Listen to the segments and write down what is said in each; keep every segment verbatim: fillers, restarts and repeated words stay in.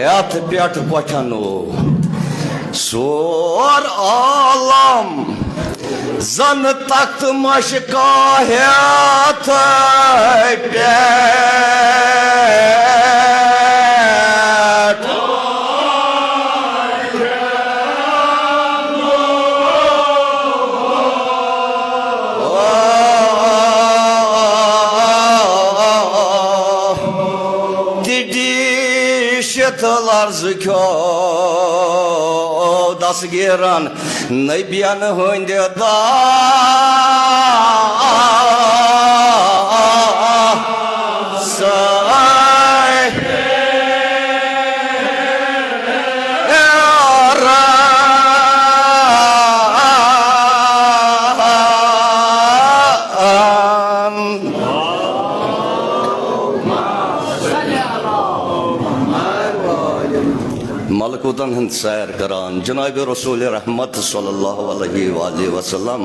یتھ پٮ۪ٹھ پۄچھنو سور عالم، زن تخت مشکا ہیتھ پٮ۪ٹھ۔ تہِ ڈیٖشِتھ لرزٕ کھیوٚو دستگیٖرن نبین ہٕنٛدِ داسہٕ۔ ملکوتن ہُنٛد سیر کران جناب رسول رحمت صلی اللہ علیہ وآلہ وسلم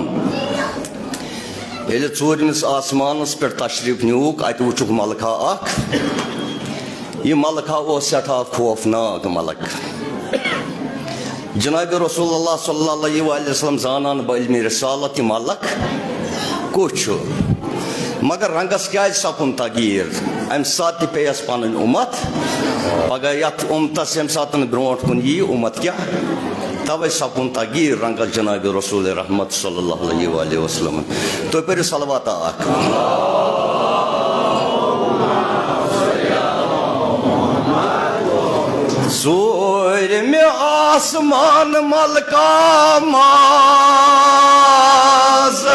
ییٚلہِ ژوٗرمِس آسمانس پٮ۪ٹھ تشریف نیوٗکھ، اتہِ وُچھُکھ ملکہ اکھ۔ یہِ ملکہ اوس سٮ۪ٹھاہ خوفناک ملک۔ جناب رسول اللہ صلی اللہ علیہ وآلہ وسلم زانان بہٕ علمِ رسالت یہِ ملک کُس چھُ، مگر رنگس کیازِ سپُن تغییر؟ امہِ ساتہٕ تہِ پیٚیس پنٕنۍ اُمت، پگاہ یتھ اُمتس ییٚمہِ ساتہٕ برونٛٹھ کُن یی اُمت کیاہ؟ توے سپُن تغییر رنگس جناب رسول رحمت صلی اللہ علیہ وآلہ وسلم۔ تُہۍ پٔرِو صلوات اکھ۔ ژوٗرمہِ آسمان ملکہ منٛز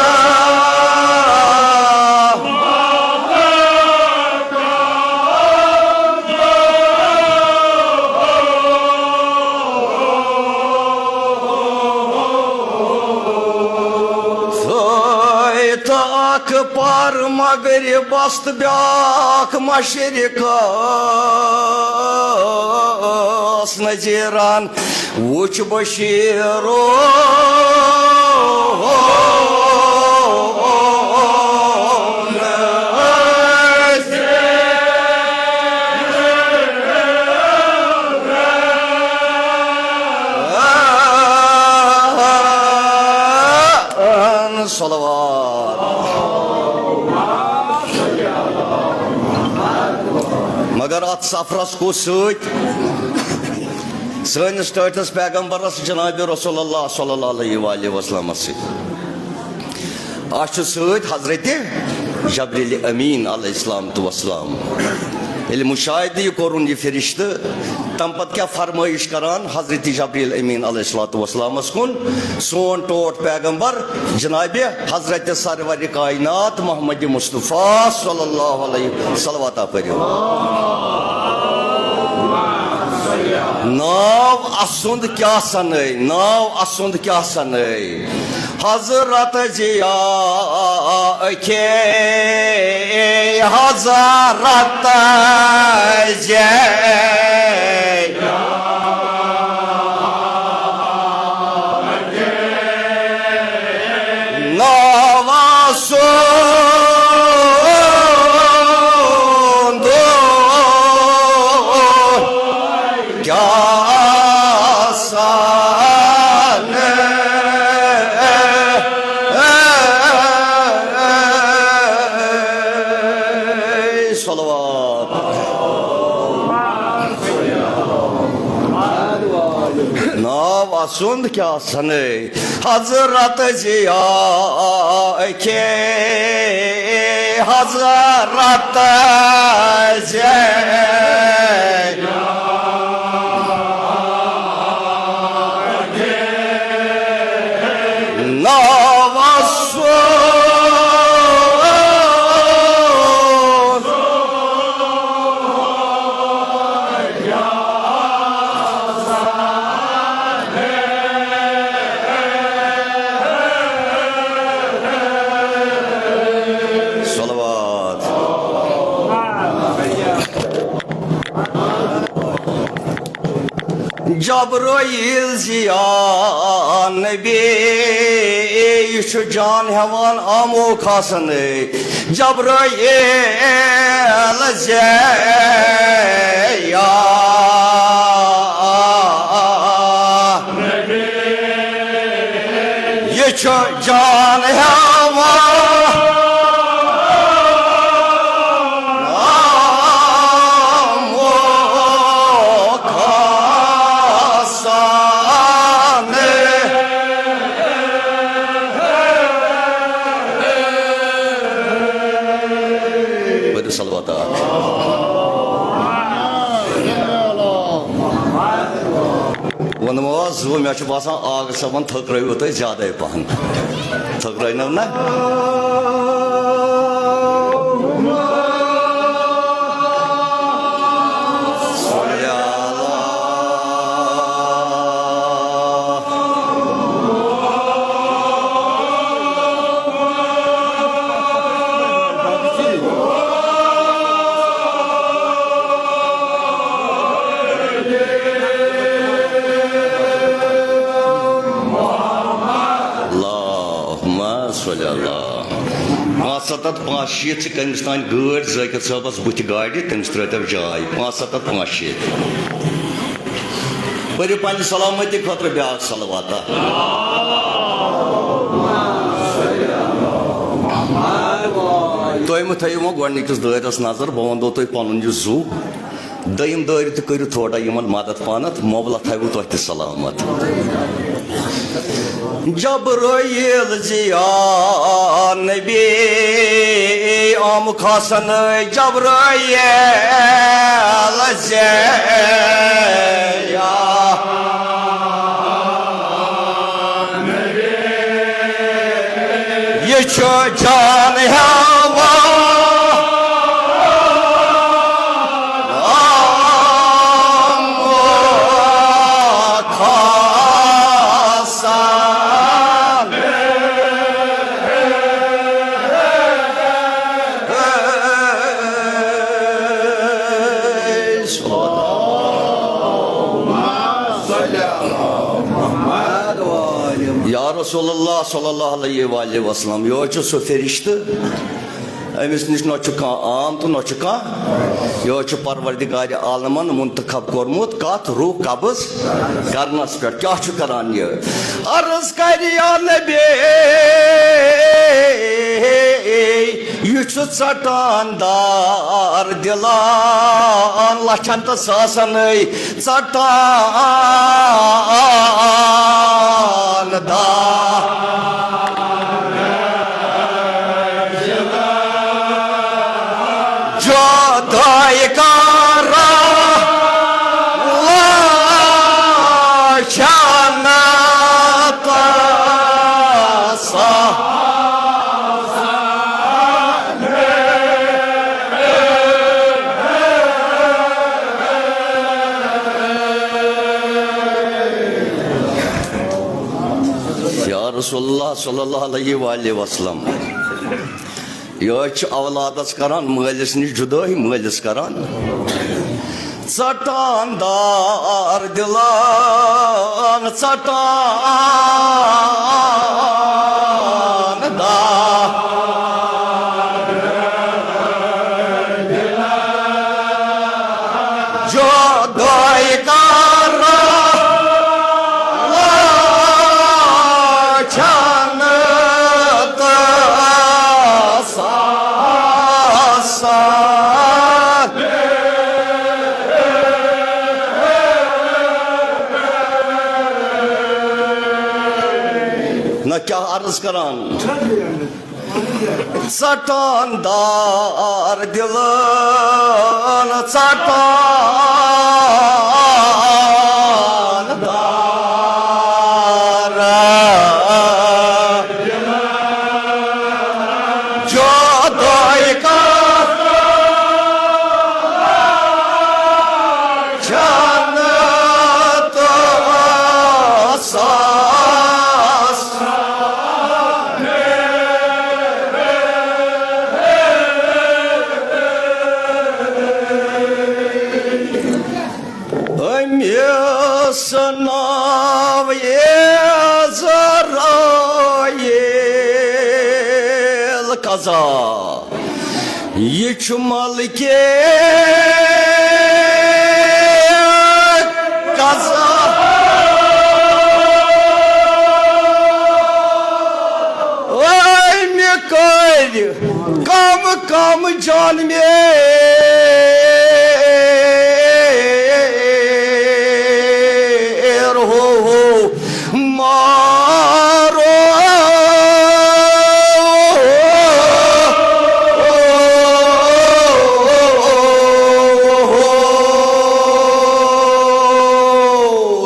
تھٲے تہٕ اکھ پر مغربس تہٕ بیاکھ مشرقس نذیرن۔ وُچھ بشیرو صلوات۔ مگر اتھ سفرس کُس سۭتۍ؟ سٲنِس ٹٲٹھِس پیغمبرس جناب رسول اللہ صلی اللہ علیہ وآلہ وسلمس سۭتۍ۔ اَسہِ چھُ سۭتۍ حضرت جبریل امین علیہ الصلوۃ والسلام۔ ییٚلہِ مشاہدٕ یہِ کوٚرُن یہِ فرشتہٕ، تَمہِ پتہٕ کیٛاہ فرمٲیش کران حضرت جبریل امین علیہ الصلوۃ والسلامس کُن؟ سون ٹوٹھ پیغمبر جناب حضرت سرور کائنات محمد مصطفیٰ صلی اللہ علیہ وسلم۔ صلوات پٔرِو۔ ناو اسُنٛد کیٛاہ سنٲے، ناو اسُنٛد کیٛاہ سنٲے؟ حضرت ضیاء کے حضرت ضیاء۔ ناو سُنٛد کیٛاہ سنہٕ۔ صلوات۔ ناو اسُنٛد کیٛاہ سنہٕ۔ حضرت ضیاء کے حضرت ضیاء۔ ناو سُنٛد صلوات۔ جبرائیل ضیاء نبی، یہِ چھُ جان ہٮ۪وان آمو کھسنٕے۔ جبرائیل ضیاء چھُ جان ہٮ۪وان آمُت کھسان۔ پٔرِو صلوات اکھ۔ ووٚنمو حظ، مےٚ چھُ باسان، آغہٕ صٲبَن تھٔکرٲوِو تُہۍ زیادَے پَہَن۔ تھٔکرٲونو نہ؟ اللہم صلی اللہ۔ پانٛژھ سَتَتھ پانٛژھ شیٖتھ چھِ کٔمِس تام گٲڑۍ ذٲکِر صٲبَس بُتھِ گاڑِ، تٔمِس ترٛٲوتو جاے۔ پانٛژھ سَتَتھ پانٛژھ شیٖتھ۔ پٔرِو پننہِ سلامتی خٲطرٕ بیٛاکھ صلواتہ۔ تُہۍ مہٕ تھٲیِو وۄنۍ گۄڈٕنِکِس دٲیرَس نظر، بہٕ وَنہٕ تۄہہِ پَنُن یہِ زُو۔ دوٚیِم دٲیرٕ تہِ کٔرِو تھوڑا یِمَن مدد پانَتھ، موبلہ تھٲیِو تۄہہِ تہِ سلامت۔ جبرائیل زِ یا نبی، آمُت کھسن جبرائیل زِ یا نبی۔ یہِ چھُ جان ہٮ۪وان آمُت کھسان۔ یا رسول اللہ صلی اللہ علیہ وآلہ وسلم، یہِ حظ چھُ سُہ فرشتہٕ، أمِس نِش نہ چھُ کانٛہہ آمُت، نہ چھُ کانٛہہ۔ یہِ حظ چھُ پروردگار عالمن منتخب کوٚرمُت کتھ؟ روح قبض کرنس پٮ۪ٹھ۔ کیٛاہ چھُ کران یہِ؟ عرض کرِ یا نبی، یہِ چھُ ژٹان دار دِلان لچھن تہٕ ساسن ژٹان دار۔ جدائی کران لچھن تہٕ ساسن۔ یا رسول اللہ صلی اللہ علیہ وآلہ وسلم، یہِ حظ چھُ اولادس کران مٲلِس نِش جدٲے، مٲلِس کران ژٹان دار دِلان، ژٹان دار۔ جدائی کران لچھن تہٕ ساسن۔ نہ کیٛاہ عرض کران؟ ژٹان دار دِلان، ژٹان دار۔ جدائی کران لچھن تہٕ ساسن۔ أمِس ناو عزرائیل قضا۔ یہِ چھُ ملکِ قضا۔ غلام جان میر ہو ہو مارو۔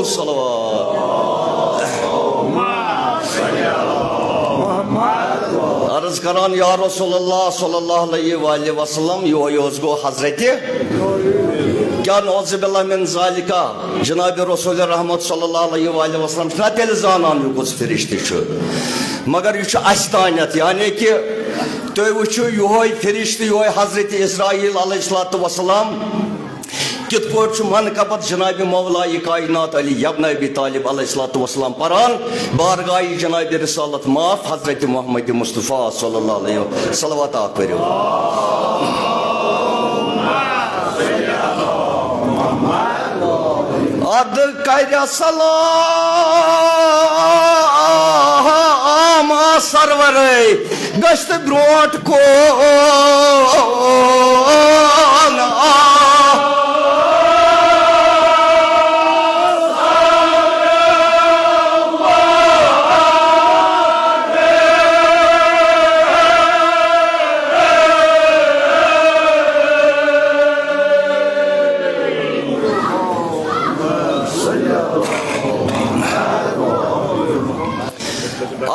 صلوات۔ عرض کران، یا رسول اللہ صلی اللہ علیہ وآلہ وسلم، یہوے اوس گوٚو حضرت، کیا نعوذ باللہ من ذالک، جناب رسول رحمت صلی اللہ علیہ وآلہ وسلم چھُنہ تیٚلہِ زانان یہِ کُس فرشتہٕ چھُ؟ مگر یہِ چھُ اَسہِ تانٮ۪تھ، یعنی کہِ تُہۍ وٕچھِو یہوے فرشتہٕ، یہوے حضرت اسرائیل علیہ الصلوۃ والسلام، کِتھ پٲٹھۍ چھُ منقبت جناب مولائے کائنات علی ابن ابی طالب علیہ الصلوۃ والسلام پران بارگاہ جناب رسالت معاف حضرت محمد مصطفیٰ صلی اللہ علیہ وسلم؟ صلوات اکھ پٔرِو۔ ادٕ کرِ سلام سرورے گژھِ برونٛٹھ کُن۔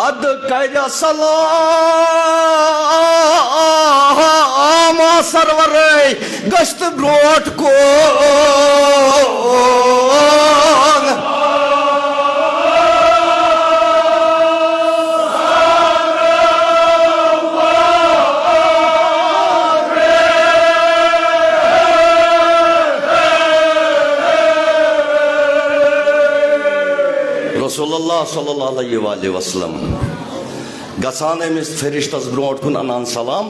ادٕ کرِ سلام سرورے گژھِ برونٛٹھ کُن۔ رسول اللہ صلی اللہ علیہ وآلہ وسلم گژھان أمِس فرشتس برونٛٹھ کُن انان سلام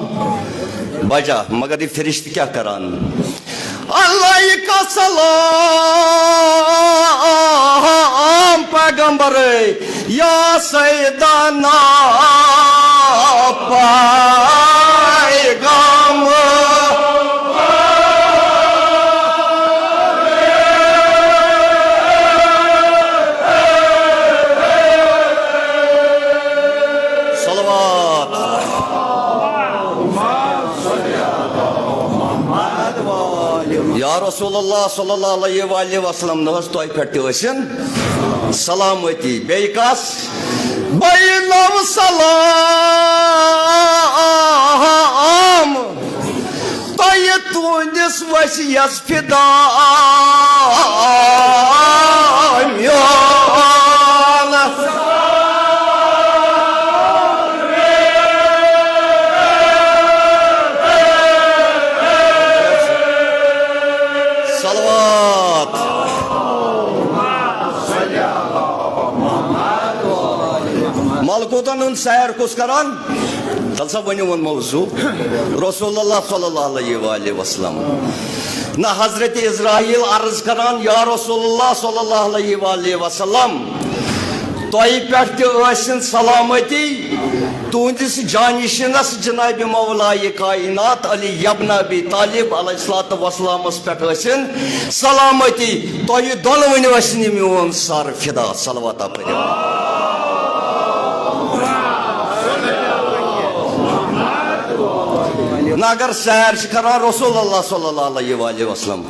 بجا، مگر یہِ فرشتہٕ کیٛاہ کران؟ علیک السلام پیغمبر یا سیدنا پیغمبر۔ صلوات۔ یا رسول اللہ صلی اللہ علیہ وآلہ وسلم، نہ حظ تۄہہِ پٮ۪ٹھ تہِ ٲسِن سلامتی۔ بیٚیہِ کس؟ بینم سلام تۄہہِ تُہنٛدِس ؤسیس فدا میون۔ صلوات۔ ملکوتن ہُنٛد سیر کُس کران؟ تَلہٕ سا ؤنِو وۄنۍ موضوع۔ رسول اللہ صلی اللہ علیہ وآلہ وسلم۔ نہ حضرت اسرائیل عرض کران، یا رسول اللہ صلی اللہ علیہ وآلہ وسلم، تۄہہِ پٮ۪ٹھ تہِ ٲسِن سلامتی، تُہنٛدِس جانشینس جناب مولائے کائنات علی ابن ابی طالب علیہ الصلوۃ والسلامس پٮ۪ٹھ ٲسِن سلامتی، تۄہہِ دۄنوٕنۍ ٲسِن میون سر فدا۔ صلوات۔ نہ اگر سیر چھِ کران رسول اللہ صلی اللہ علیہ وآلہ وسلم،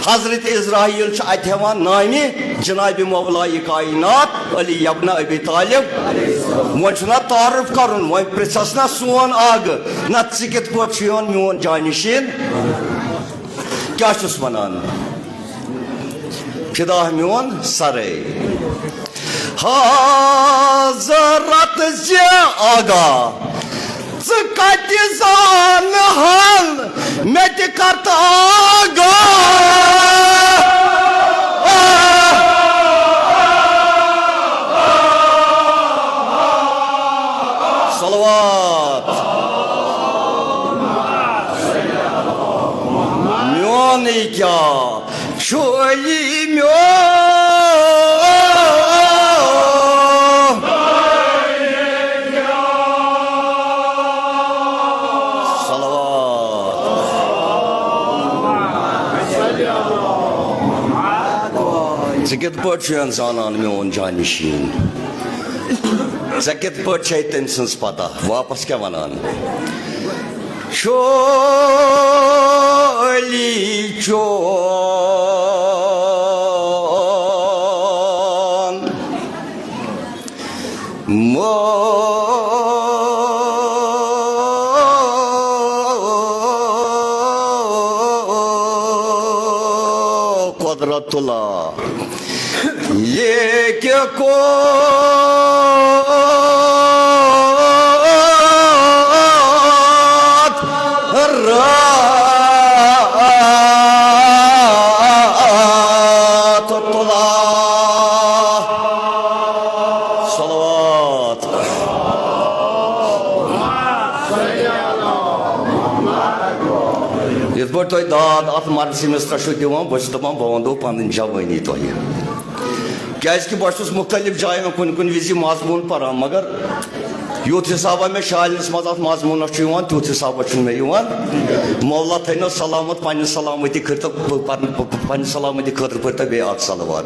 حضرت اسرائیل چھُ اتہِ ہٮ۪وان نامہِ جناب مولائے کائنات علی ابن ابی طالب۔ وۄنۍ چھُنہ تعارُف کرُن، وۄنۍ پرژھس نہ سون آغہٕ، نہ ژٕ کِتھ پٲٹھۍ چھُ یِوان میون جانشین؟ کیٛاہ چھُس ونان؟ فدا میون سرے۔ حضرت زِ آغا، ژٕ کتہِ زانہٕ ہن مےٚ تہِ کر تہٕ آغا۔ صلوات۔ میونٕے کیٛاہ چھُلی میون؟ صلوات۔ ژٕ کِتھ پٲٹھۍ چھُ زانان میون جانشین؟ ژےٚ کِتھ پٲٹھۍ چھے تٔمۍ سٕنٛز پتہ؟ واپس کیٛاہ ونان؟ چھولی چون مو قدرت اللہ۔ لیکہ کوت رات تلا۔ صلوات۔ یِتھ پٲٹھۍ تۄہہِ داد اَتھ مرثی منٛز ترٛشو دِوان، بہٕ چھُس دَپان، بہٕ وَنہٕ پَنٕنۍ جوٲنی تۄہہِ۔ کیٛازِ کہِ بہٕ چھُس مُختٔلِف جایَن کُنہِ کُنہِ وِزِ مضموٗن پَران، مگر یُتھ حِسابہ مےٚ شالنِس منٛز اَتھ مضموٗنَس چھُ یِوان، تیُتھ حِسابہ چھُنہٕ مےٚ یِوان۔ مولا تھٲینو سلامت، پننہِ سلامتی خٲطرٕ، پننہِ سلامتی خٲطرٕ پٔرۍتو بیٚیہِ اکھ صلوات۔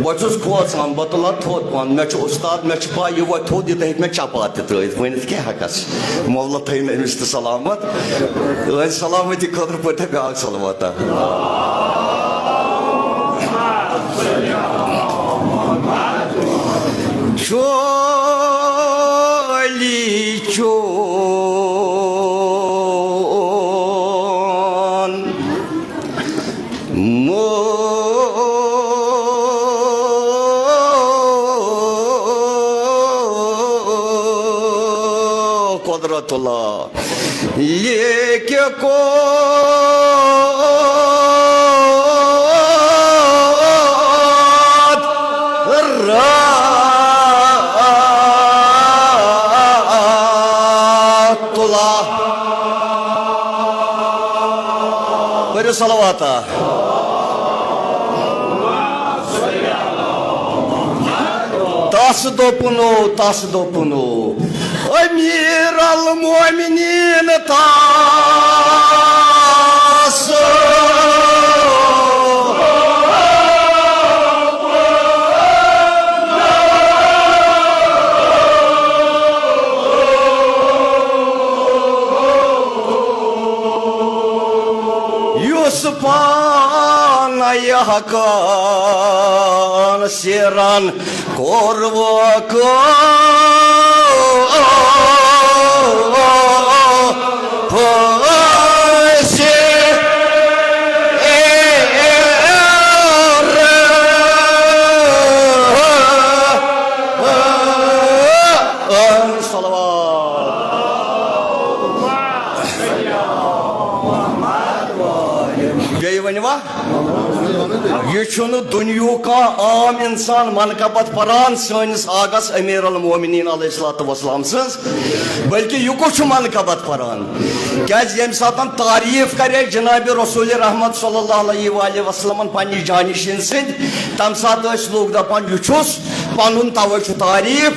بہٕ چھُس کھوژان، بہٕ تُلہٕ ہا تھوٚد پہن، مےٚ چھُ اُستاد، مےٚ چھِ پَے، یہِ وۄتھِ تھوٚد، یہِ تہِ ہیٚکہِ مےٚ چپاتہِ ترٛٲوِتھ، ؤنِتھ کیٛاہ ہٮ۪کس؟ مولا تھٲیِن أمِس تہِ سلامت۔ أہنٛدِ سلامتی خٲطرٕ پٔرۍتو بیٛاکھ صلوات۔ چھولی چون مو قدرت اللہ۔ لیکہ کوت رات تلا۔ پٔرِو صلواتا۔ تس دوٚپُن، تس دوٚپُن، امیر المومنین تس۔ یُس پانہٕ حقن سیرن کوٚر وۄکھ پھٲسہِ۔ صلوات۔ بیٚیہِ ؤنِوا؟ یہِ چھُنہٕ دُنیہُک کانٛہہ عام اِنسان منقبت پران سٲنِس آغاہس امیر المومنین علیہ الصلوۃ والسلام سٕنٛز، بلکہِ یہِ کُس چھُ منقبت پران؟ کیٛازِ ییٚمہِ ساتہٕ تعریٖف کرے جناب رسول رحمت صلی اللہ علیہ وآلہ وسلمن پننہِ جانشین سٕنٛدۍ، تَمہِ ساتہٕ ٲسۍ لوٗکھ دپان، یہِ چھُس پنُن، توے چھُ تعریٖف۔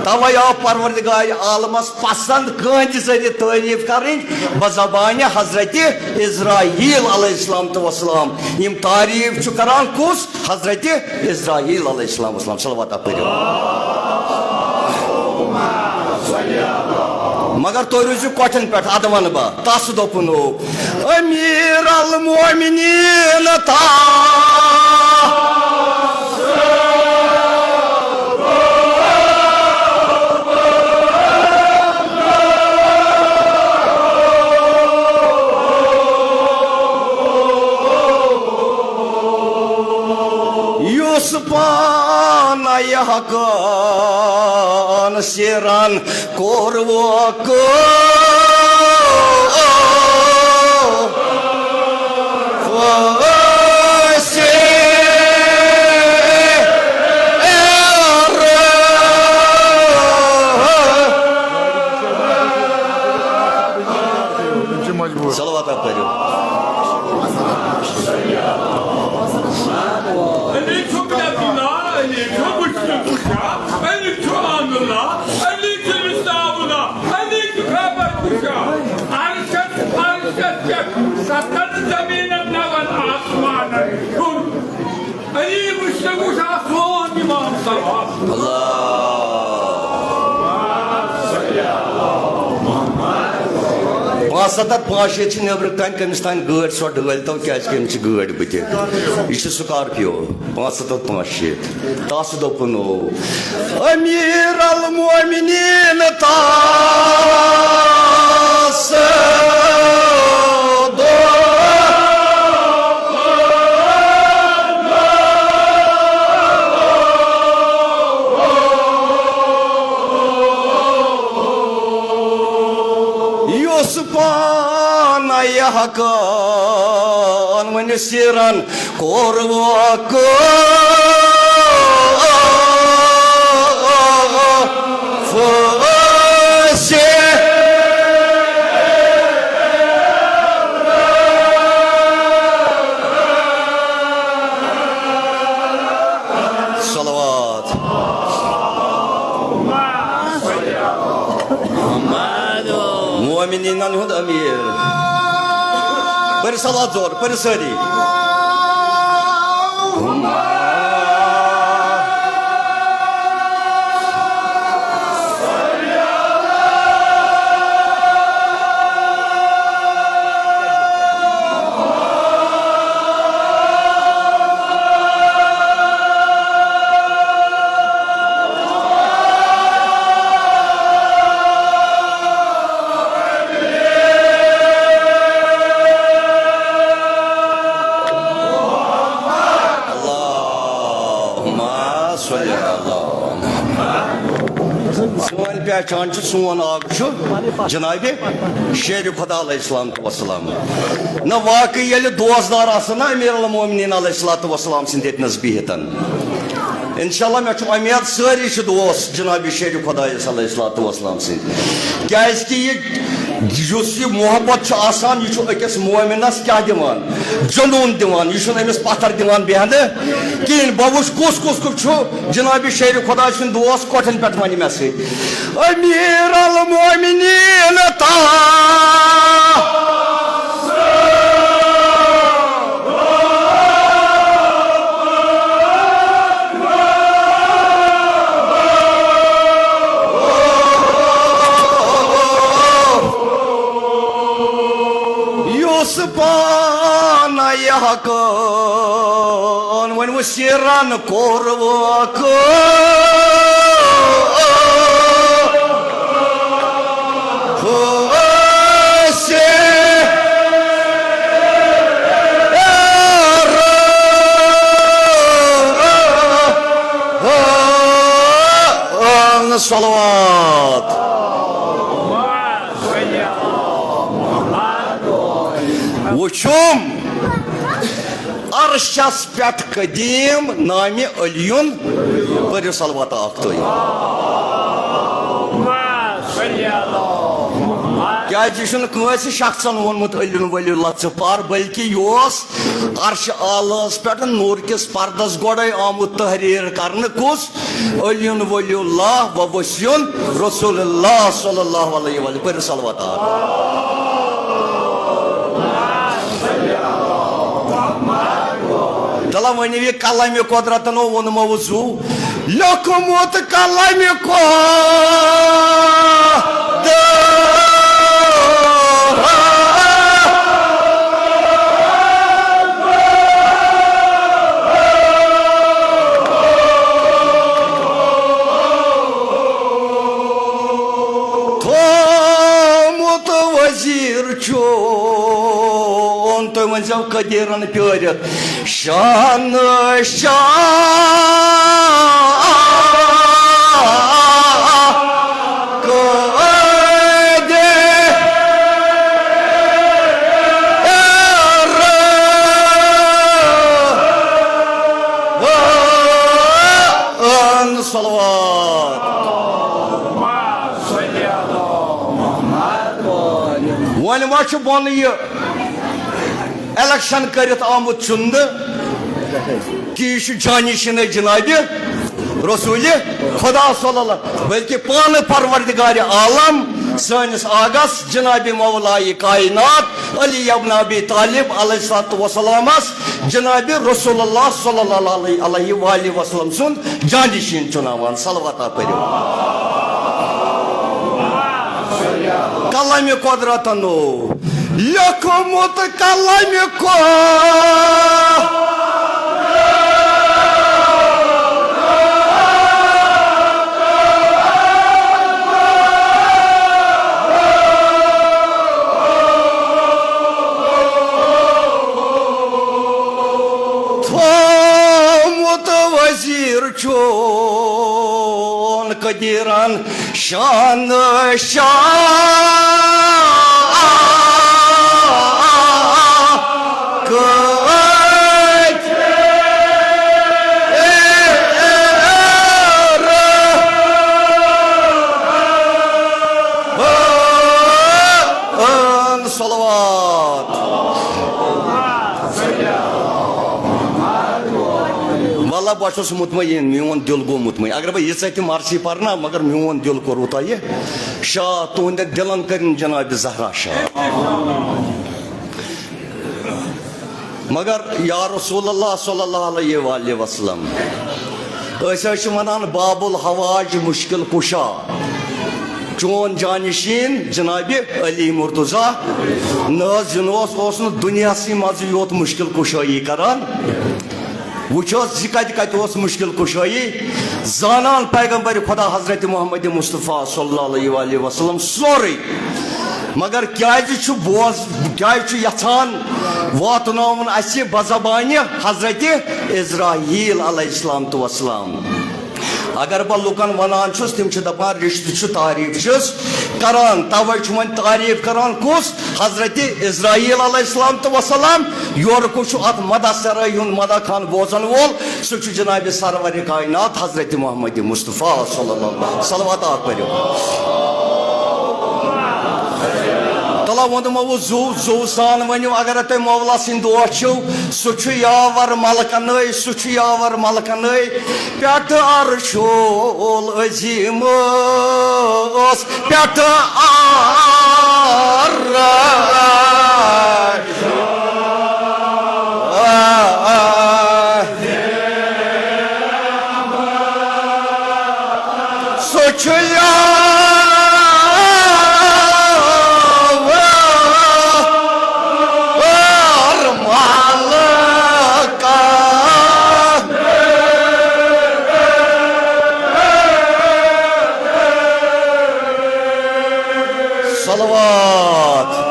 توے آو پروردگار عالمس پسند کٲنٛسہِ ذٔریعہٕ تعریٖف کرٕنۍ بزبانہِ حضرت عزرائیل علیہ الصلوۃ والسلام۔ یِم تعریٖف چھُ کران کُس؟ حضرت عزرائیل علیہ السلام والسلام۔ صلوات پٔرِو۔ مگر تُہۍ روٗزِو کۄٹھٮ۪ن پٮ۪ٹھ، ادٕ وَنہٕ بہٕ۔ تس دوٚپُن، امیر المومنین تس۔ یُس پانہٕ حقن سیرن کوٚر وۄکھ پھٲسہِ۔ صلوات پٔرِو۔ علی چھُ مدینہ، علی چھُ مشکل کشا، علی چھُ آمنہ، علی چھُ مستعاونہ، علی چھُ خبر کشا۔ عرشس، عرشس ستتھ پانٛژھ شیٖتھ چھِ نیٚبرٕ کَنہِ، کٔمِس تانۍ گٲڑۍ ژھۄٹھ ڈٲلۍ تو، کیٛازِ کہِ أمِس چھِ گٲڑۍ بٕتھِ۔ یہِ چھِ Scorpio، پانٛژھ ستتھ پانٛژھ شیٖتھ۔ تَس دوٚپُن او، أمیٖر المومنیٖن تَس دوٚپ۔ یُس پانہٕ یہِ حقن ؤنِتھ سیرن کوٚر وقت۔ صلوات۔ مومنیٖنن ہُنٛد أمیٖر۔ پٔرِو صلوات زور، پٔرِو سٲری۔ اللہم صل علی محمد۔ سٲنۍ پہچان چھِ، سون آب چھُ جناب شیر خدا علیہ الصلوۃ والسلام۔ نہ واقعی ییٚلہِ دوستدار آسن نا امیر المومنین علیہ الصلوۃ والسلام سٕنٛدۍ ییٚتہِ نس بِہِتھ۔ انشاءاللہ مےٚ چھُ اُمید سٲری چھِ دوست جناب شیر خدایس علیہ الصلوۃ والسلام سٕنٛدۍ۔ کیازِ کہِ یہِ یُس یہِ محبت چھُ آسان، یہِ چھُ أکِس مومنس کیٛاہ دِوان؟ جنوٗن دِوان۔ یہِ چھُنہٕ أمِس پتھر دِوان بیہنہٕ کِہیٖنۍ۔ بہٕ وٕچھ کُس کُس کُس چھُ جناب شیر خدا سٕنٛدۍ دوست کۄٹھٮ۪ن پٮ۪ٹھ وۄنۍ مےٚ سۭتۍ۔ امیر المومنین تا یُس پانہٕ یہِ حقن وۄنۍ وُسیٖرن کوٚر وقت۔ صلوات۔ وُچھُم عرشس پٮ۪ٹھ قدیٖم نامِ علیُن، پٔرِو صلوات اکھ تُہۍ۔ کیازِ یہِ چھُنہٕ کٲنٛسہِ شخصن ووٚنمُت علیُن ولی اللہ ژٕ پر، بلکہِ یہِ اوس عرش اعلیٰہس پٮ۪ٹھ نوٗر کِس پردس گۄڈے آمُت تحریر کرنہٕ۔ کُس؟ علیُن ولی اللہ و وصیُن رسول اللہ صلی اللہ علیہ وآلہ۔ پٔرِو صلوات اکھ۔ دلہ ؤنِو یہِ کلامِ قدرتن ووٚن موضوع، لیوٚکھمُت کلامِ قدرت۔ تھومُت وزیٖر چون، تُہۍ ؤنۍزیو قدیٖرن پیٲرِتھ، شان شان قٲدِر۔ صلوات۔ وۄنۍ ما چھُ بۄنہٕ یہِ الیکشن کٔرِتھ آمُت چُننہٕ کہِ یہِ چھُ جانشیٖنٕے جنابِ رسول خدا صلی اللہ، بلکہِ پانہٕ پروردگار عالم سٲنِس آغاہس جنابِ مولائے کائنات علی ابن ابی طالب علیہ الصلوۃ والسلامس جنابِ رسول اللہ صلی اللہ علیہ، علیہ وآلہ وسلم سُنٛد جانشین چُناوان۔ صلوات پٔرِو۔ قلمِ قۄدرتن اوس لیوٗکھمُت قلمِ قۄ- تھوٚومُت وزیٖر چون قدیٖرن شان شاہ کٲٹھۍ۔ صلوات۔ واللہ بہٕ چھُس مطمئن، میون دِل گوٚو مطمئن۔ اگر بہٕ ییٖژاہ تہِ مرثی پرٕ نا، مگر میون دِل کوٚروٕ تۄہہِ شاد، تُہنٛدٮ۪ن دِلن کٔرِن جناب زہرا شاد۔ مگر یا رسول اللہ صلی اللہ علیہ وآلہ وسلم، أسۍ حظ چھِ ونان باب الحوائج مشکل کشا، چون جانشین جناب علی مرتضی۔ نہ حظ، یہِ نہٕ اوس، اوس نہٕ دُنیاہسٕے منٛزٕے یوت مشکل کشٲیی کران۔ وٕچھ حظ، یہِ کتہِ کتہِ اوس مشکل کشٲیی زانان پیغمبر خدا حضرت محمد مصطفیٰ صلی اللہ علیہ وآلہ وسلم سورُے۔ مگر کیازِ چھُ بوز-، کیازِ چھُ یژھان واتناوُن اسہِ بزبانہِ حضرت عزرائیل علیہ الصلوۃ والسلام؟ اگر بہٕ لُکن ونان چھُس، تِم چھِ دپان، رشتہٕ چھُ، تعریف چھِس کران۔ توے چھُ وۄنۍ تعریف کران کُس؟ حضرت عزرائیل علیہ الصلوۃ والسلام۔ یورٕ کُس چھُ اتھ مدح سرٲے ہُنٛد مدح خان بوزن وول؟ سُہ چھُ جناب سرور کائنات حضرت محمد مصطفیٰ صلی اللہ علیہ وسلم۔ صلوات اکھ پٔرِو۔ تلا ووٚنمو زُو، زُو سان ؤنِو، اگر تُہۍ مولا سٕنٛدۍ دوست چھِو، سُہ چھُ یاور ملکنٕے، سُہ چھُ یاور ملکنٕے۔ پٮ۪ٹھٕ عرشُل عظیٖمس پٮ۪ٹھٕ عرش۔ سُہ چھُ یاور ملکن۔ صلوات۔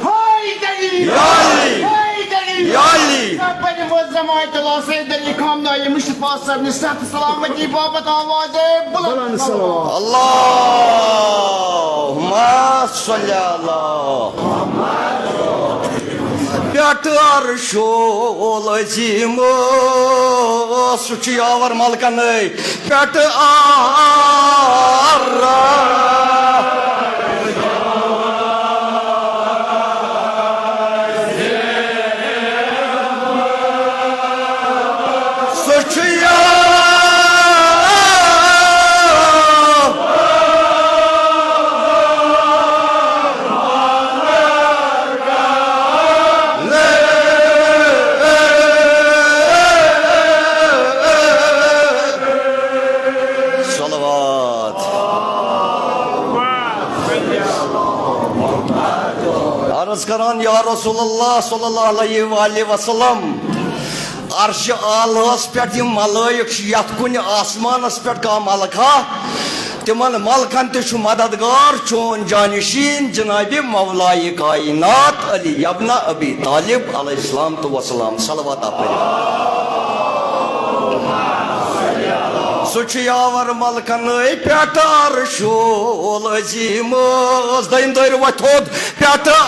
حیدری! یا علی! حیدری! یا علی! ربنا وزمائت اللہ سید علی خامنہ علی مصطفیٰ صاحب نے صحت سلامتی بابت آواز بلند۔ بلند صلوات۔ اللہم صلی علی۔ پٮ۪ٹھٕ عرشُل عظیٖم، سُہ چھُ یاور ملکنٕے۔ پٮ۪ٹھٕ عرش۔ سُہ چھُ یاور۔ صلوات۔ عرض کران، یا رسول اللہ صلی اللہ علیہ وآلہ وسلم، عرش اعلیٰ ہس پٮ۪ٹھ یِم ملائک چھِ، یتھ کُنہِ آسمانس پٮ۪ٹھ کانٛہہ ملکہ، تِمن ملکن تہِ چھُ مددگار چون جانشین جناب مولائے کائنات علی ابن ابی طالب علیہ الصلوۃ والسلام۔ صلوات پٔرِو۔ سُہ چھُ یاور ملکنٕے پٮ۪ٹھ عرشُل عظیٖمس۔ دوٚیِم دٲیرٕ وۄتھِ تھوٚد پٮ۪ٹھ عرش۔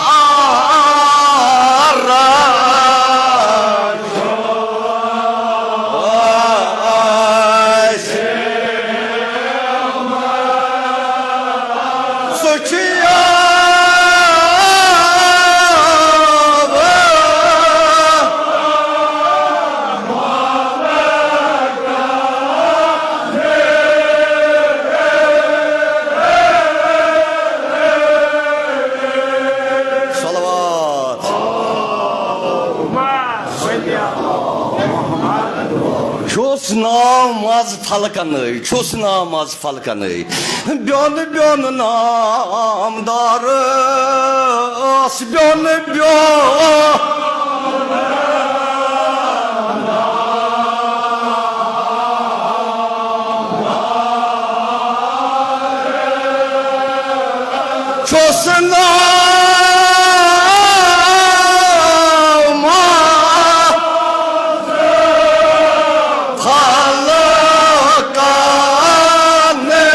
سُہ چھُ یاور۔ صلوات۔ ناماز فلکنٕے، چھُس ناماز فلکنٕے۔ بیوٚن بیوٚن نامدارس، بیوٚن بیوٚن۔ چھُس ناماز فلکنٕے۔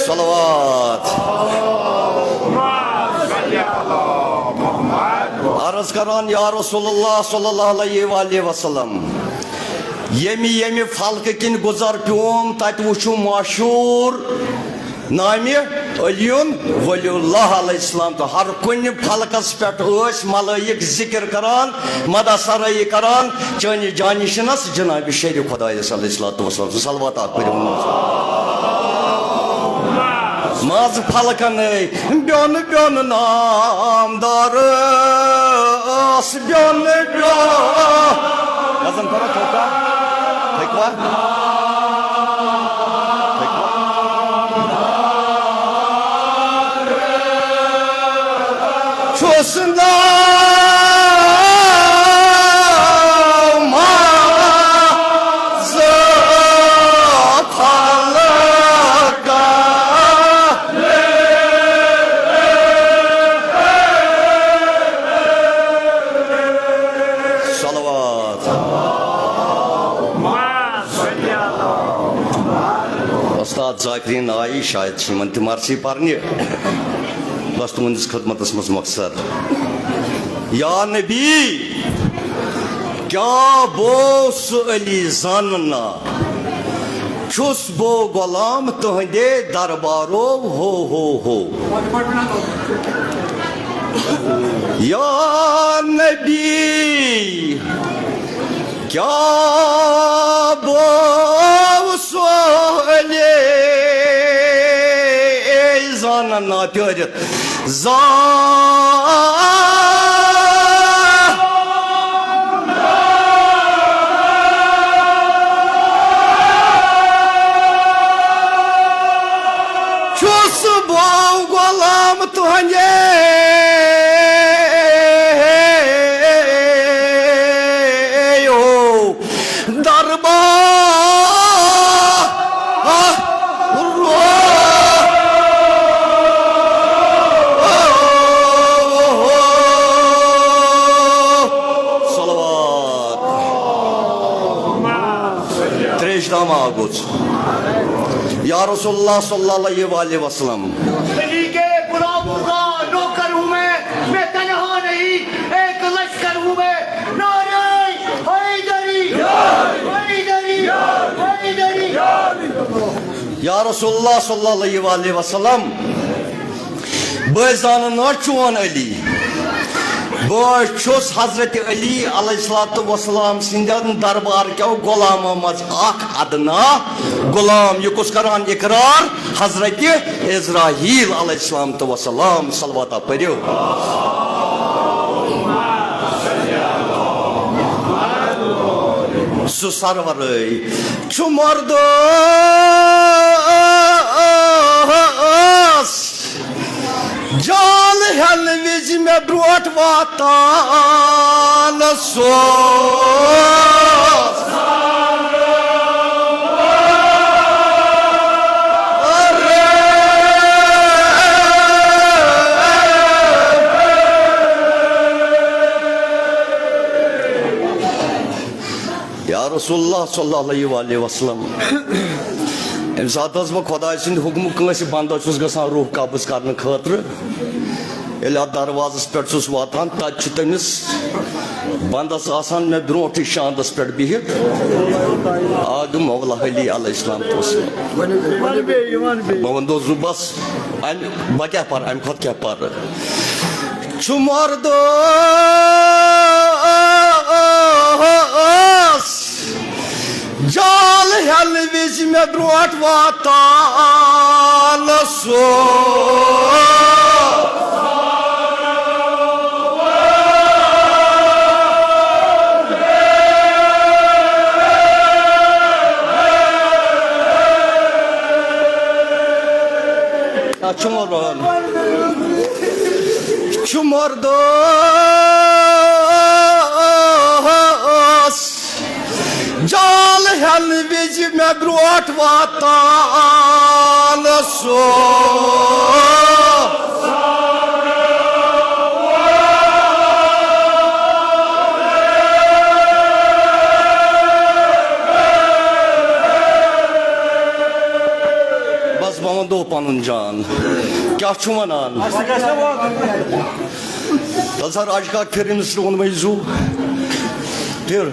صلوات۔ عرض کران، یا رسول اللہ صلی اللہ علیہ وآلہ وسلم، ییٚمہِ ییٚمہِ فلکہٕ کِنۍ گُزر پیوم، تتہِ وُچھُم مشہوٗر نامہِ علی ولی اللہ علیہ السلام۔ تہٕ ہر کُنہِ فلکس پٮ۪ٹھ ٲسۍ ملائک ذکر کران، مدح سرٲیی کران چٲنِس جانشینس جناب شیر خدایس علیہ الصلوۃ والسلام۔ صلوات اکھ پٔرِو۔ ماز فلکنٕے بیوٚن بیوٚن نامدارس، بیوٚن بیوٚن۔ وزن کرو تھوکا۔ تھٔکوا؟ تھٔکوا؟ چھُس ناماز فلکنٕے۔ صلوات۔ استاد ذاکرین آیی، شاید چھِ یِمن تہِ مرثی پرنہِ۔ بس تُہنٛدِس خدمتس منٛز مۄخصر۔ یا نبی، کیا بو سُہ علی زاننا؟ چھُس بو غلام تُہنٛدے دربارو، ہو ہو ہو۔ یا نبی، کیا بو سُہ علی زاننا؟ پیٲرِتھ زان۔ چھُس بہٕ غلام تُہنٛدے، ہو دربار۔ صلوات۔ تریش دام آ گوٚژھ۔ یا رسول اللہ صلی اللہ علیہ وآلہ وسلم۔ علی کے غلاموں کا نوکر ہوں میں، میں تنہا نہیں، ایک لشکر ہوں میں۔ نعرہ حیدری، حیدری، حیدری۔ یا رسول اللہ صلی اللہ علیہ وآلہ وسلم، بہٕ زانن نہٕ چون علی۔ بہٕ چھُس حضرت علی علیہ الصلوۃ والسلام سٕنٛدٮ۪ن دربار کیو غلامو منٛز اکھ ادنا غلام۔ یہِ کُس کران اقرار؟ حضرت عزرائیل علیہ الصلوۃ والسلام۔ صلواتہ پٔرِو۔ سُہ سرورٕے چھُ مردس۔ جال ہٮ۪نہٕ وِزِ مےٚ برٛونٛٹھ واتان سُہ۔ یا رسول اللہ صلی اللہ علیہ وآلہ وسلم، ییٚمہِ ساتہٕ حظ بہٕ خۄداے سٕنٛدِ حُکمہٕ کٲنٛسہِ بنٛدَس چھُس گژھان روح قبض کرنہٕ خٲطرٕ، ییٚلہِ اَتھ دروازَس پٮ۪ٹھ چھُس واتان، تَتہِ چھُ تٔمِس بنٛدَس آسان مےٚ برٛونٛٹھٕے شانٛدَس پٮ۪ٹھ بِہِتھ اَکھ مولا علی علیہ السلام۔ بہٕ وَنہٕ دۄہَس، بَس، اَمہِ، بہٕ کیٛاہ پَرٕ، اَمہِ کھۄتہٕ کیٛاہ پَرٕ؟ چھُ مردس جال ہٮ۪نہٕ وِزِ مےٚ برٛونٛٹھ واتان سُہ۔ چھُ مردَس، چھُ مردَس جال ہٮ۪نہٕ وِزِ مےٚ برٛونٛٹھ واتان سُہ۔ بس، بہٕ وَنہٕ دو پنُن جان۔ کیٛاہ چھُ وَنان؟ تَلہٕ سا راج کاک پھِر أمِس لون وۄنۍ زُو۔ پھِر۔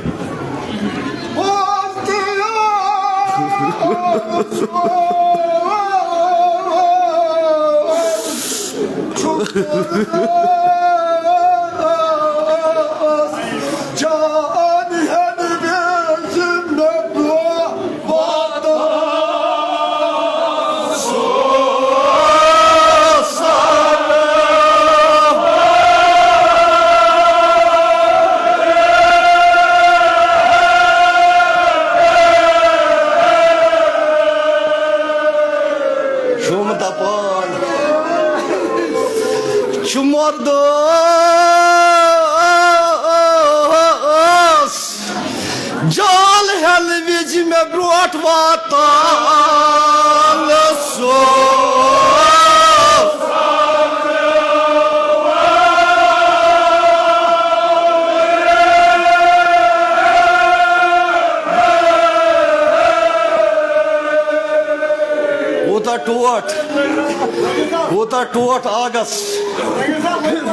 جان ہٮ۪نہٕ وِزِ مےٚ برٛونٛہہ واتان سُہ۔ چھُم دپان، چھُ مردَس جال ہٮ۪نہٕ وِزِ مےٚ برٛونٛٹھ واتان سُہ۔ کوٗتاہ ٹوٹھ، کوٗتاہ ٹوٹھ آگس۔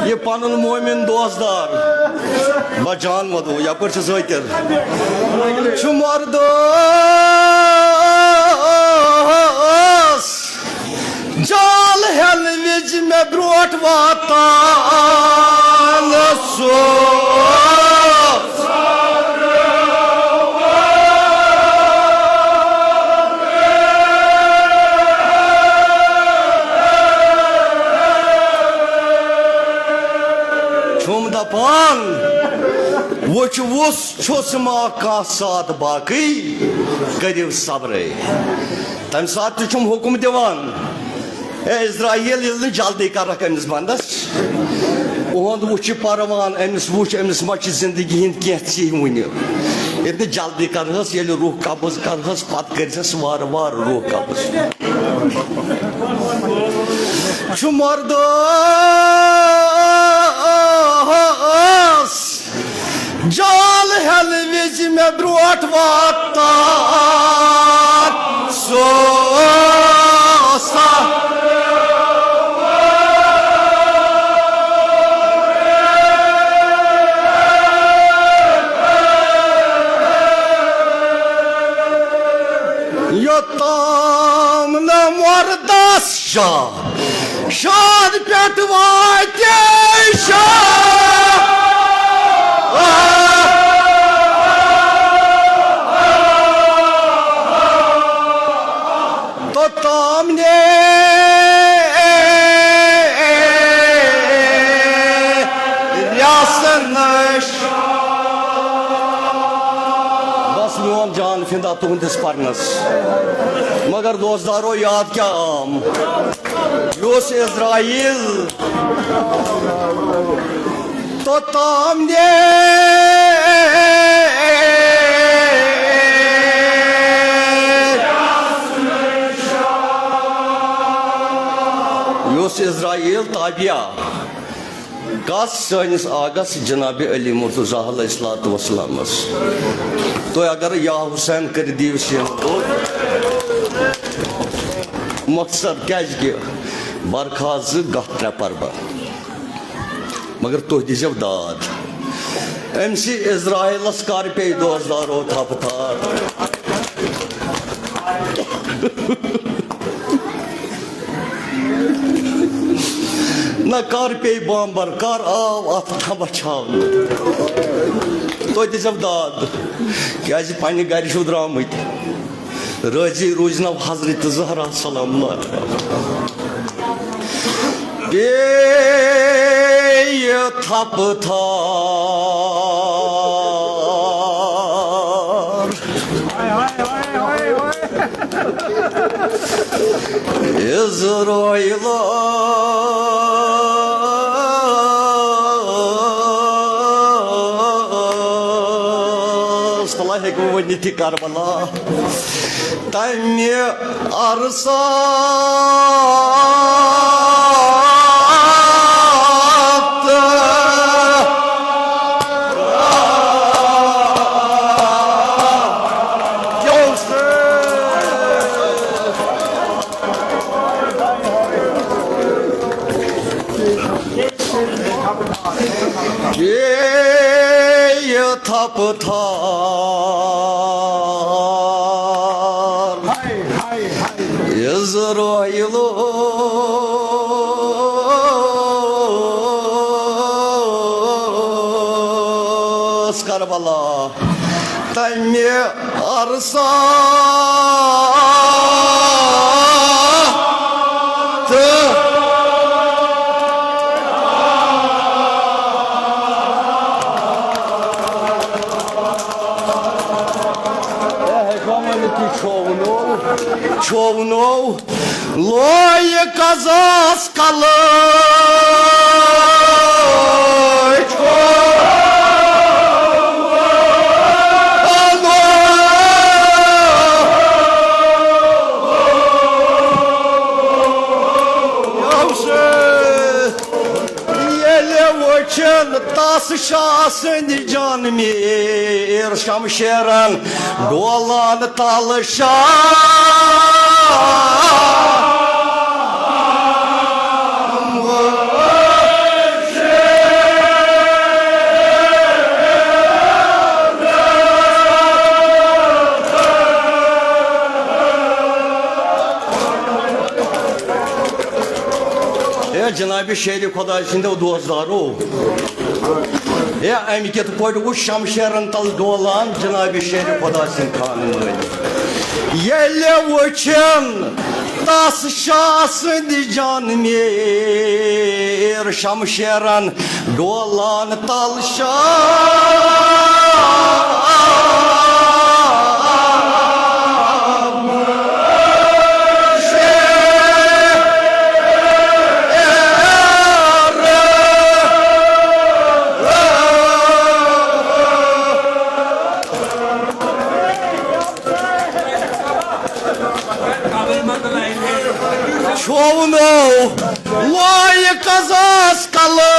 یہِ پنُن مومِن دوستدار۔ بس جان ودو، یپٲرۍ چھِ ذٲکِر۔ چھُ مردَس جال ہٮ۪نہٕ وِزِ مےٚ برٛونٛٹھ واتان سُہ۔ چھُم دپان، وُچھ وُس چھُس ما کانٛہہ ساتھ باقٕے، کٔرِو صبرے۔ تَمہِ ساتہٕ تہِ چھُم حُکُم دِوان، اے عزرائیل، ییٚلہِ نہٕ جلدی کرکھ أمِس بندس، اُہُنٛد وُچھ یہِ پروان، أمِس وُچھ، أمِس ما چھِ زندگی ہٕنٛدۍ کینٛہہ ژیہۍ وُنہِ۔ ییٚلہِ نہٕ جلدی کرہس، ییٚلہِ روح قبض کرہس، پتہٕ کٔرزٮ۪س وارٕ وارٕ روح قبض۔ چھُ مردَس جال ہٮ۪نہٕ وِزِ مےٚ برٛونٛٹھ واتان سُہ۔ یوٚتام نہٕ مردَس شاہ شاد پٮ۪ٹھ واتہِ شاہ۔ توٚتام نیرٮ۪س نہٕ شاہ۔ بس میون جان فِدا تُہنٛدِس پرنس۔ مگر دوستدارو، یاد کیٛاہ آم؟ یُس عزرائیل توٚتام نیرِ، یُس عزرائیل تابع کس سٲنِس آغاہس جناب علی مرتضیٰ علیہ الصلوۃ والسلامس۔ تُہۍ اگر یا حسین کٔرِتھ دِیِو سین، مۄختصر، کیازِ کہِ برکھا زٕ گتھ ترٛےٚ پربہ۔ مگر تُہۍ دیٖزیو داد۔ أمۍ سٕے عزرائیلس کر پیٚیہِ دوستدارو تھپھ تھار؟ نہ کر پیٚیہِ بامبر، کر آو اتھ تھمبہ چھاونہٕ؟ تُہۍ دیٖزیو داد، کیازِ پننہِ گرِ چھِو درٛامٕتۍ۔ رٲضی روٗزنو حضرت زہرا سلام اللہ علیہا۔ پیٚیہِ تھپھ تھار۔ عزرائیلس، تلہ ہیٚکہِ ؤنِتھ یہِ کربلا۔ تمہِ عرصاتہٕ بیٚیہِ تھپہٕ تھار عزرائیلس کربلا۔ تمہِ عرصاتہٕ چھوونو، چھوونو لوے قضاہس کلہٕ۔ ییٚلہِ وٕچھن تس شاہ سٕنٛدۍ جان میر شمشیرن ڈولان تل شاہ۔ اے جناب شیر خدا سٕنٛدیو دوستدارو، ہے، امہِ کِتھ پٲٹھۍ وُچھ شمشیرن تل ڈولان جناب شیر خدا سٕنٛدۍ خانہٕ وٲلۍ؟ ییٚلہِ وٕچھن تس شاہ سٕنٛدۍ جان میر شمشیرن ڈولان تل شاہ۔ چھوونو لوے قضاہس کلہٕ۔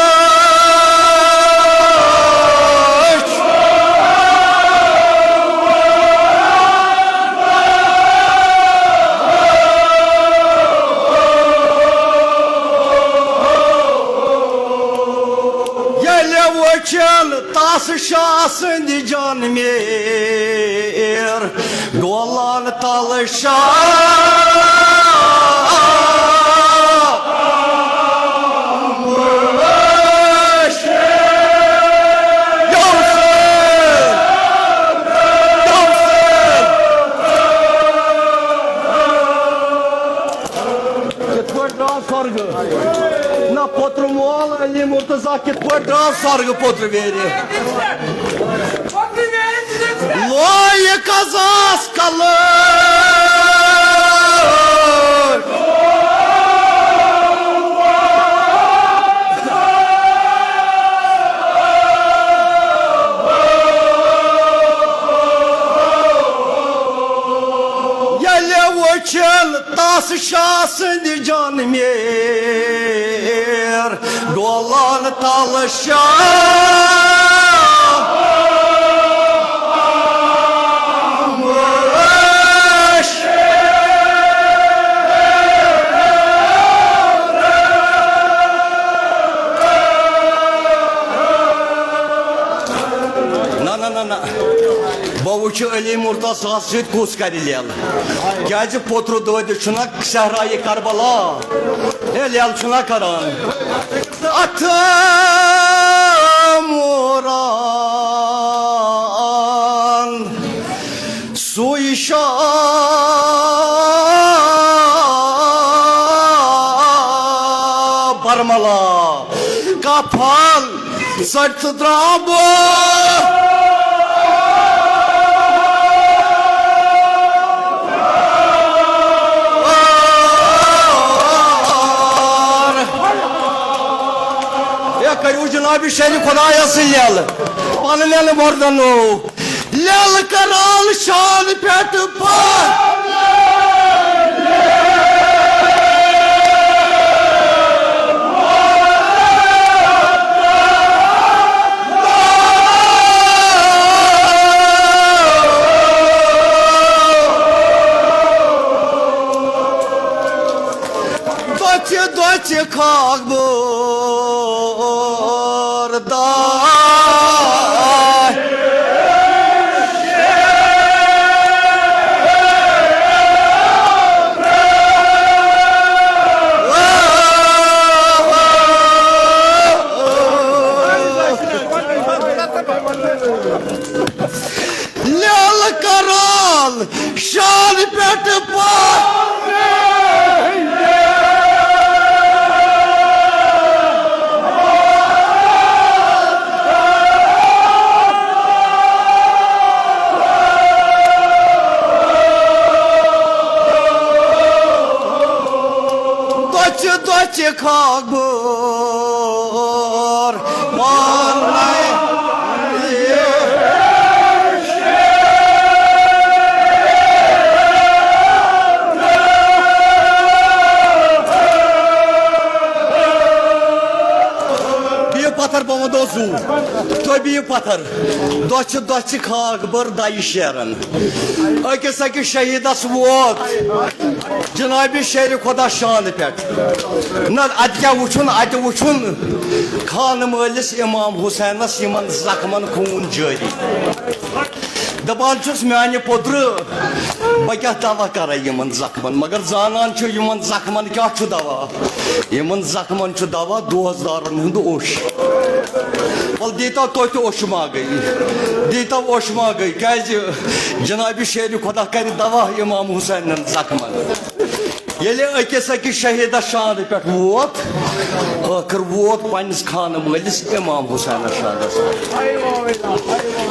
ییٚلہِ وٕچھن تس شاہ سٕنٛدۍ جان میر ڈولان تل شاہ۔ کِتھ پٲٹھۍ درٛاو سۄرگہٕ؟ نہ، پوٚتُر مول علی مرتضی کِتھ پٲٹھۍ درٛاو سۄرگہٕ پوٚتُر ویرِ؟ لوے قضاہس کلہٕ۔ ییٚلہِ وٕچھن تس شاہ سٕنٛدۍ جان میر ڈولان تل شاہ۔ نہ، نہ، نہ، نہ۔ بہٕ وٕچھٕ علی مرتضیٰ سۭتۍ کُس کرِ لیلہٕ۔ کیازِ پوٚتُر دٲدِس چھُنہ صحرایہِ کربلا۔ ہے، لیلہٕ چھُنہ کران۔ اتھ موران سُے شاہ برملا کفن ژٔٹۍ تہٕ درٛاو بہٕ۔ جنابِ شیرِ خۄدایَس لیلہٕ، پَنہٕ لیلہٕ مردنو، لیلہٕ کرال شان پٮ۪ٹھ پَتھ۔ دۄچھِ دۄچھِ خاک بردار۔ لیلہٕ کرال شان پٮ۪ٹھ پَتھ۔ دۄچھِ دۄچھِ خاک بور پانے۔ بِہِو پتھر، بہٕ وَنہٕ دۄہ زُو۔ تُہۍ بِہِو پتھر۔ دۄچھِ دۄچھِ خاک بٔر دَیہِ شیرن۔ أکِس أکِس شہیٖدس ووت جنابِ شیرِ خۄدا شانہٕ پٮ۪ٹھ۔ نہ، اتہِ کیٛاہ وٕچھُن؟ اتہِ وٕچھُن خانہٕ مٲلِس امام حسینس یِمن زخمن خوٗن جٲری۔ دپان چھُس، میانہِ پوٚترٕ، بہٕ کیٛاہ دوا کرے یِمن زخمن؟ مگر زانان چھُ، یِمن زخمن کیٛاہ چھُ دوا؟ یِمن زخمن چھُ دوا دوستدارن ہُنٛد اوٚش۔ ول دیٖتو توتہِ اوٚش ما گٔے، دیٖتو اوٚش ما گٔے، کیٛازِ جنابِ شیرِ خۄدا کرِ دوا امام حسینن زخمن۔ ییٚلہِ أکِس أکِس شہیٖدس شانہٕ پٮ۪ٹھ ووت، ٲخٕر ووت پننِس خانہٕ مٲلِس امام حسینس شانس۔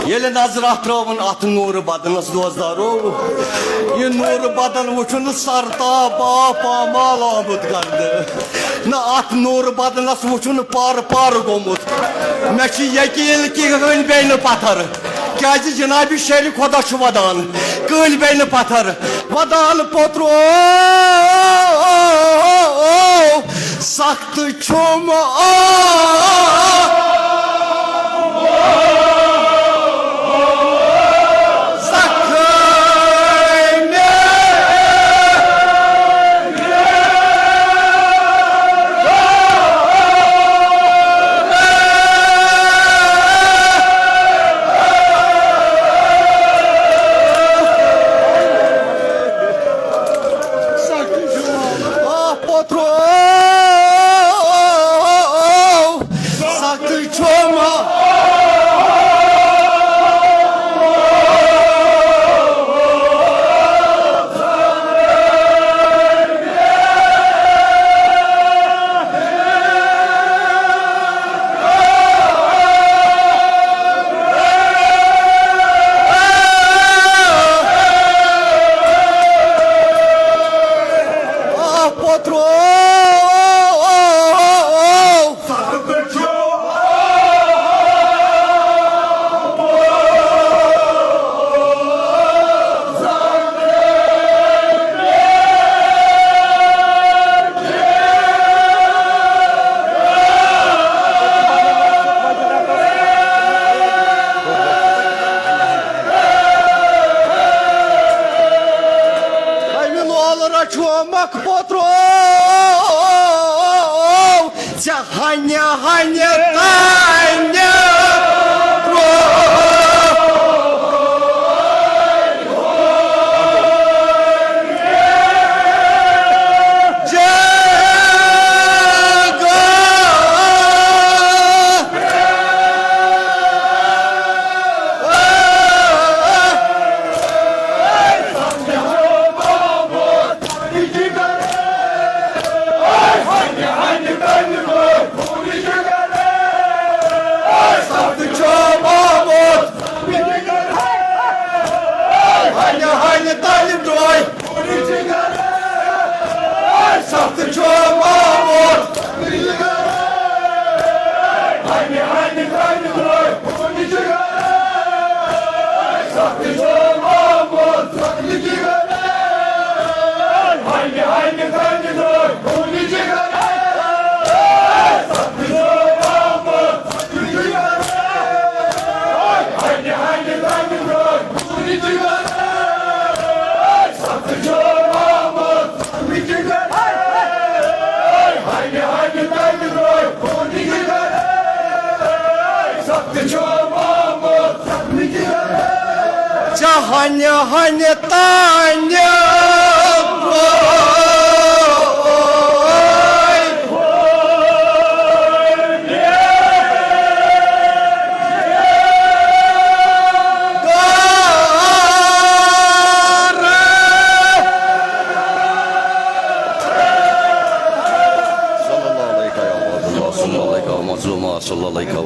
ییٚلہِ نظرا ترٲوٕن اتھ نوٗرٕ بدنس دوستدارو، یہِ نوٗرٕ بدن وٕچھُن سرتاپ آب پامال آمُت کرنہٕ۔ نہ، اتھ نوٗرٕ بدنس وٕچھُن پارٕ پارٕ گوٚمُت۔ مےٚ چھُ یقیٖن کہِ کٕہٕنۍ بیٚیہِ نہٕ پتھر۔ کیازِ جنابِ شیرِ خۄدا چھُ ودان، کٕہٕنۍ بیٚیہِ نہٕ پتھر۔ ودان پوٚترو سخت چھُم آ زخم۔ آ پوٚترو سخت چھُم۔ آ پوٚترو امہِ لولہٕ رچھومکھ پوٚترو ژےٚ ہنہِ ہنہِ تانہِ۔ ژےٚ ہنہِ ہنہِ تانہِ صلى الله عليك يا عبد الله، صلى الله عليك يا مظلوم، صلى الله عليك يا